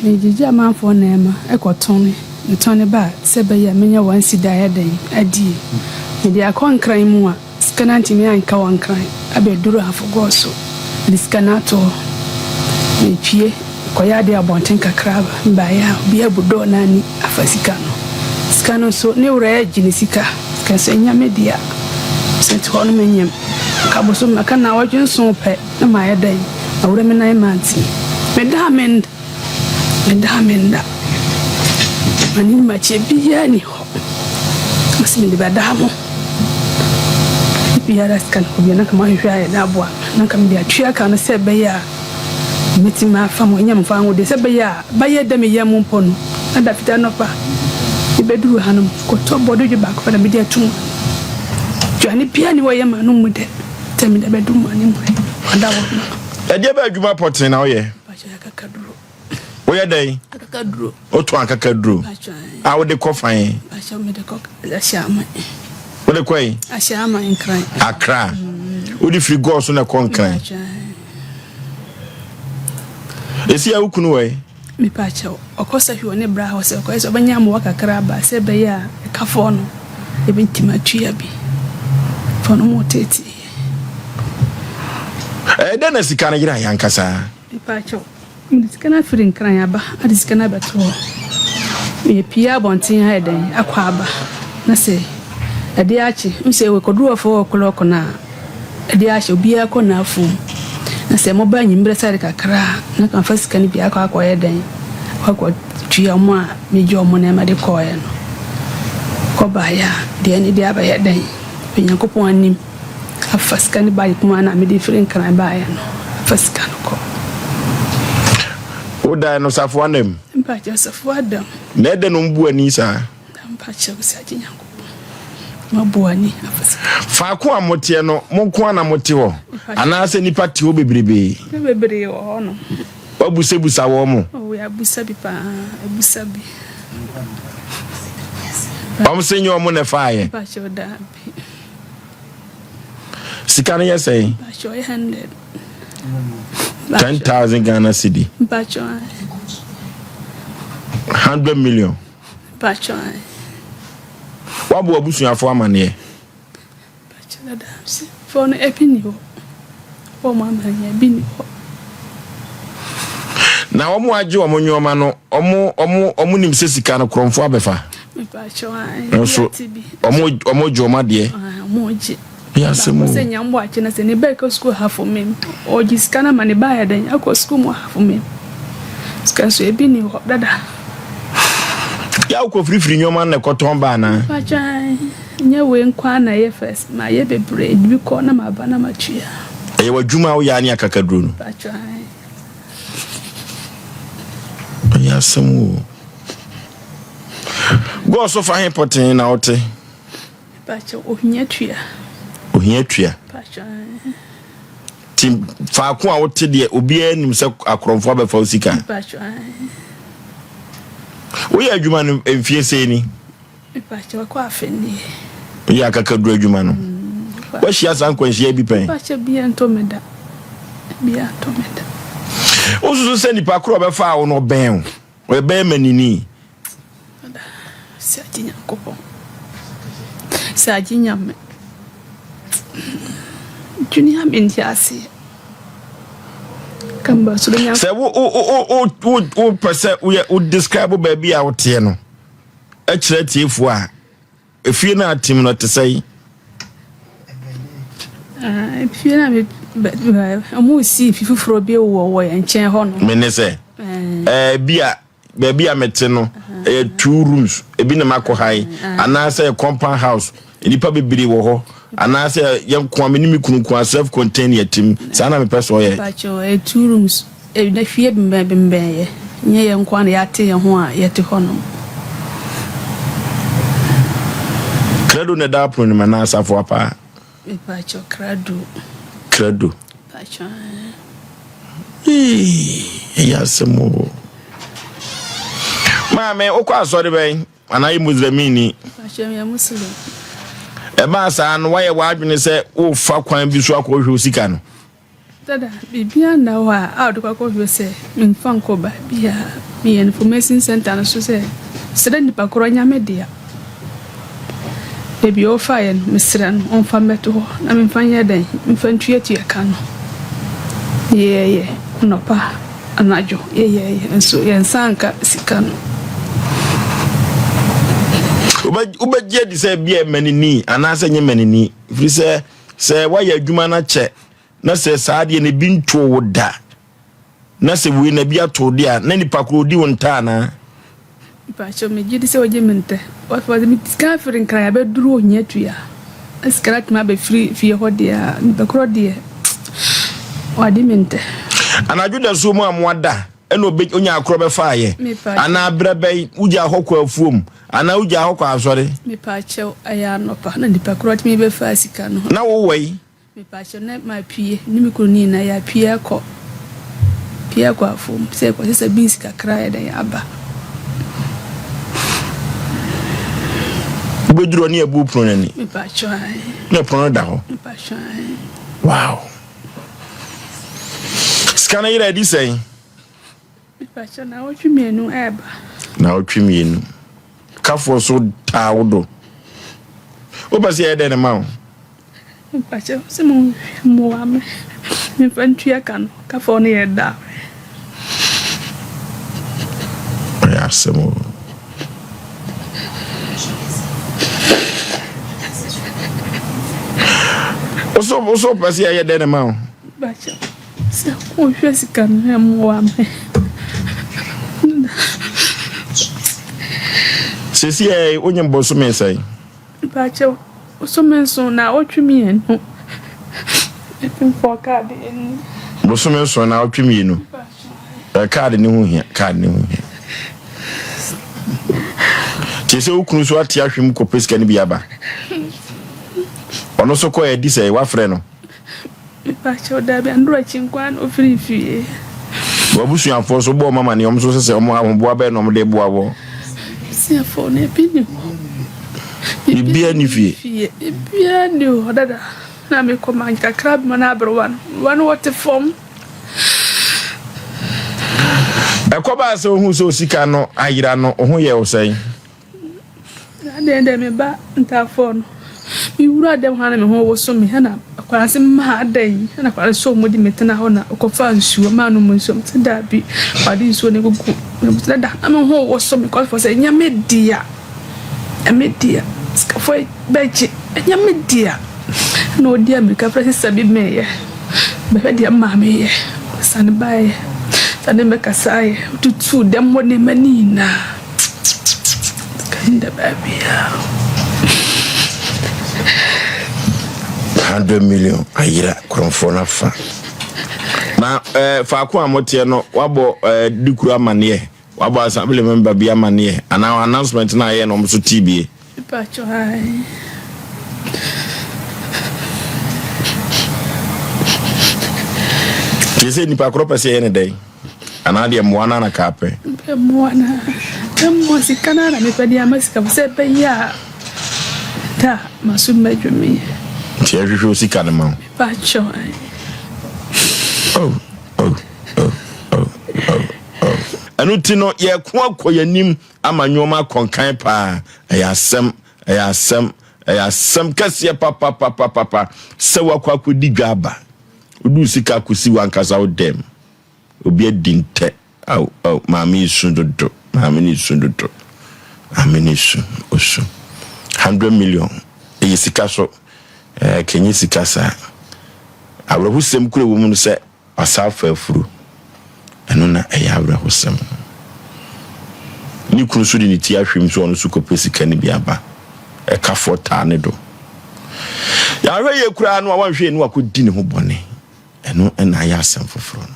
Megyegye amanfoɔ nneɛma kɔtɔn, metɔn ba a, sɛ ɛbɛyɛ a mɛnya one cedi ayɛ dɛn adie. Mede akɔ Nkran mu a, sika no antumi anka wɔ Nkran abɛduru Afɔgɔɔ so. Mede sika no ato hɔ. Mepue kɔyɛ adeɛ abɔnten kakra aba. Mebaeɛ a, obi abu dɔɔ no ani afa sika no. Sika no nso, ne wura regye ne sika. Sika nso ɛnyɛ me dea. Sɛ nti hɔ no menyem. Nka bosom aka nnawɔtwe nson pɛ. Na mayɛ dɛn? Mawura me nan mante. Meda a menda, meda a menda. M'ani makye biara nni hɔ. Mese mede bɛda mo. Biara sika no kɔ bia na nka mahwehwɛ ayɛ dɛ aboa me. Na nka mede atua ka no sɛ ɛbɛyɛ a mɛtumi afa mo anya mo fa ahodeɛ sɛ ɛbɛyɛ a bayɛ dɛ me yam mpo no. Na da fitaa anɔpa mebɛduru ha no kɔtɔ bɔdodwe baako pɛ na mede ato mu. Aduane biara nni hɔ a ɛyɛ m'anom mu dɛ. Sɛ mede bɛdom mo anim ɛ, ɔda hɔ ma. Ɛdeɛ bɛ adwuma pɔtee na woyɛ? Woyɛ dɛn? Akakaduro. Wotɔn akakaduro? A wode kɔ fan? Wode kɔ yi? Nkran. Akra. Wode firi gɔɔ so na ɛkɔ Nkran. Esi a wo kunu wɔ yi? Mepa kyɛw, ɔkɔ sahwi wɔ ne bra hɔ sɛ ɔkɔyɛ sɛ ɔbɛnya mmoa kakra aba sɛ ɛbɛyɛ a ɛkafoɔ no yɛbɛtumi atua bi. Foɔ no mo teetee yɛ. Ɛyɛ dɛn na sika no yeraeɛ ankasa? Mepa kyɛw, mede sika no afiri Nkran aba ade sika no abɛto hɔ. Mepue abɔnten ayɛ dɛn akɔ aba na sɛ ɛde akye, wohu sɛ wɔkɔduru hɔ 4 o'clock no a, Ɛde ahyɛ obiara kɔ n'afuom. Na sɛ moba anwummerɛ sare kakra a, na mafa sika no bi akɔ akɔyɛ dɛn? Akɔ akɔtua wɔn a megye wɔn nneɛma de kɔeɛ no. Kɔbaeɛ a, deɛ ne deɛ abɛyɛ dɛn? Onyankopɔn anim afa sika no baeɛ kumaa no a mede firi Nkran baeɛ no, afa sika no kɔ. Wodae no Safoa nna mu? Mpakyɛw, Safoa da mu. Na ɛdɛn na wɔbu ani saa? Faako a moteɛ no, mo nko ara na mote hɔ anaasɛ nnipa te hɔ bebrebe? Woabusabusa wɔn mo? Wɔn se nyɛ wɔn na ɛfaeɛ. Sika no yɛ sɛn? 10,000 Ghana cedi. 100 million. Mpakyɛw ae. Woabɔ w'abusuafoɔ amaneɛ? Mpakyɛw dada abusuafoɔ no ebi nni hɔ. Bɔ wɔn amaneɛ ebi nni hɔ. Na wɔn a agye wɔn nneɛma no, wɔn wɔn wɔn nim sɛ sika no korɔmfoɔ abɛfa. Mpakyɛw ae. Nso wɔn wɔn gye wɔn adeɛ. Wɔn gye. Yɛ asɛm o. Baako sɛ Nyambo akye na sɛ ne ba rekɔ sukuu hafo mem. Ɔgye sika no ama ne ba ayɛ dɛn akɔ sukuu mu hafo mem. Sika nso ebi ni hɔ dada. Yɛ a wokɔ firifiri nneɛma na ɛkɔtɔn ba anaa? Mpakyɛ nyɛ wei nko ara na ɛyɛ first. Mayɛ bebree bi kɔ na maba na matua. Ɛyɛ w'adwuma a woyɛ ne akakaduro no? Mpakyɛ. Ɛyɛ asɛm o. Gɔɔ so fa he pɔtee na wote? Mpakyɛw, ohia tua. Ohia tua. Mpakyɛw ɛɛ. Ti faako a wote deɛ obiara nim sɛ akorɔmfoɔ abɛfa wo sika. Mpakyɛw ɛɛ. Woyɛ adwuma no mfie sɛn ni? Mpakyɛw ɛkɔ afe nie. Woyɛ akakaduro adwuma no. Woahyia saa nkwanhyia bi pɛn? Mpakyɛw bia ntɔ me da. Bia ntɔ me da. Wosusu sɛ nipa korɔ ɔbɛfa wo no ɔbɛn wo? Ɔyɛ bɛrima nini? Sɛ agye Nyankopɔn, sɛ agye Nyame, dwene a mente aseɛ. Kamba soro Nyankopɔn. Sɛ wo wo wo wo wo wo pɛ sɛ woyɛ wo describe baabi a woteɛ no ɛkyerɛ tiefoɔ a efie no atim no te sɛn? Efie no a ɔmo si fi foforɔ bi wɔ wɔ yɛn nkyɛn hɔ no. Mene sɛ ɛɛ bi a baabi a mete no ɛyɛ two rooms ebi na makɔ ha yi anaasɛ yɛ compound house nnipa bebree wɔ hɔ anaasɛ yɛn nko a me ne me kunu nko a self contained yɛ tim saa na mepɛ sɛ ɔyɛ. Mpakyɛw ɛyɛ two rooms na fie bembɛn bembɛn yɛ nyɛ yɛn nko a na yɛate yɛn ho a yɛte hɔ nom. Krado na ɛda apono no mu anaa asafo apaa? Mepakyɛw krado. Krado. Mepakyɛw ɛɛ. Eii ɛyɛ asɛm o. Maame wokɔ asɔre bɛn anaa yɛ Muslimini? Mepakyɛw meyɛ Muslim. Ɛbaa saa no woayɛ w'adwene sɛ wofa kwan bi so akɔhwehwɛ wo sika no? Dada, biribiara nna hɔ a a wɔde kɔ akɔhwɛ sɛ memfa nkɔ baabiara. Meyɛ information center no so sɛ srɛ nipa korɔ nya me dea. Baabi a ɔfaeɛ no, mesrɛ no ɔmfa mmɛto hɔ na memfa nyɛ dɛn mfa ntuatua ka no. Yɛyɛeɛ anɔpa, anadwo, yɛyɛeɛ nso yɛn nsa anka sika no. Wobɛgye adi sɛ ebia manini anaasɛ nyɛ manini, ɛfiri sɛ sɛ woayɛ adwuma no akyɛ na sɛ saa adeɛ no ebi ntoo wo da na sɛ wei na bi ato wo deɛ a na nipa koro odi wo nta anaa? Mpakyɛw megye di sɛ ogye me ntɛ. Wɔde me sika afiri Nkran abɛduru Ohia Tua na sika no atumi abɛfiri fie hɔ deɛ a, nipa korɔ deɛ wadi me ntɛ. Anadwo dasuo mu a moada ɛna obe onya akorɔ bɛfaayɛ anaa berɛ bɛn wogyaa hɔ kɔ afuom anaa wogyaa hɔ kɔ asɔre? Mepakyɛw ɛyɛ anɔpa na nipa korɔ tumi bɛfaa sika no. Na wowɔ yi? Mepakyɛw na mapue ne me kunu no nyinaa yɛapue akɔ pue akɔ afuom sɛ yɛkɔsesa beans kakra ayɛ dɛn aba. Wobɛduru hɔ ne yɛbu pono no ani. Mepakyɛw ae. Na pono no da hɔ. Mepakyɛw ae. Wow. Sika no yera adi sɛn? Mepakyɛw naawɔtwe mienu ɛɛba. Naawɔtwe mienu. Kafoɔ so taa wo do. Wopɛ sɛ yɛyɛ dɛn ne ma wo? Mepakyɛw sɛ mo mmoa me memfa ntua ka no. Kafoɔ no yɛ da. Ɔyɛ asɛm o. Wosɔ wosɔ pɛ sɛ yɛyɛ dɛn ne ma wo? Mepakyɛw. Sɛ wohwɛ sika no mmoa me. Sɛsi ɛ wonyim bosome sɛn? Mpakyɛw, bosome nson naawɔtwe mienu. Mfimfoɔ kaade ni. Bosome nson naawɔtwe mienu. Ɛ kaade ne ho hia, kaade ne ho hia. Tie sɛ wo kunu so ate ahwe mu kɔpɛ sika no bi aba. Ɔno so kɔ adi sɛ wafrɛ no. Mepakyɛw, dabi, Andrew akyi nko ara na ofirii fie. W'abusuafoɔ nso bɔ wɔn amaneɛ, wɔn nso sɛ sɛ wɔn ahoboa bɛn na wɔde boa wɔ. Abusuafoɔ no ebi ni hɔ. Biribiara ni fie. Biribiara ni hɔ dada. Na mekɔ ma kakra bi ma no aberewa no. Aberewa no wɔte fam. Ɛkɔbaa sɛ ohuu sɛ osika no ayera no, wo ho yɛɛ wo sɛn? Na adɛn dɛ me ba ntaafoɔ no, me wura dɛm hɔ a na me ho woso me, ɛna akwadaa no se maa adɛn, ɛna akwadaa no sɔɔ mu de me tena hɔ na ɔkɔfaa nsuo maa nom nsuo, me se daabi, ɔde nsuo no gugu me mu, dada na me ho woso me, kɔsɛ sɛ ɛnyɛ me dea, ɛnyɛ me dea, sikafoɔ yi bɛgye, ɛnyɛ me dea, ɛna ɔdi amirika frɛ sista bi meeɛ, bɛhwɛ deɛ maame yɛ, ɔsane baeɛ, sane bɛkasaeɛ, ɔtutuu dɛm hɔ nneɛma no nyinaa. Nda baabiara. 100 million ayera korɔmfoɔ no afa na eh, faako a moteɛ no wabɔ eh, dikuro amanneɛ wabɔ assembly member bi amanneɛ anaa announcement no ayɛ na ɔmo so tii bie. Tie sɛ nipa korɔ pɛ sɛ yɛyɛ ne dɛn anaa deɛ mmoa no ana kaa pɛ. Mepɛ mmoa no a mmoa sika no ara na mepɛ de ama sika sɛ ɛbɛyɛ a da maso mɛdwo me. Nti ɛhwehwɛ wo sika no ma wo. Mepakyɛw. Oh, oh, oh, oh, oh, oh. Ɛno ti no yɛko akɔ yɛn anim ama nneɛma akɔ nkan paa. Ɛyɛ asɛm, ɛyɛ asɛm, ɛyɛ asɛm kɛseɛ papapapapa sɛ wakɔ akɔdi dwa aba. Wode sika akɔsi w'ankasa wo dɛm. Obi adi ntɛ. Ao, ao, maame yi su dodo. Maame no su dodo. Maame no su, osu. 100 million. Ɛyɛ sika so. Ɛɛ, kɛnyɛ sika saa. Awerɛhosɛm kura wɔ mu no sɛ Wasan afa afuru. Ɛno na ɛyɛ awerɛhosɛm no. Ne kunu nso de ne ti ahwim sɛ ɔno nso kɔpɛ sika no bi aba. Ɛkafoɔ taa ne do. Yɛahwɛ yie koraa no a wanhwɛ yie no wakɔdi ne ho bɔne. Ɛno na ayɛ asɛm foforɔ no.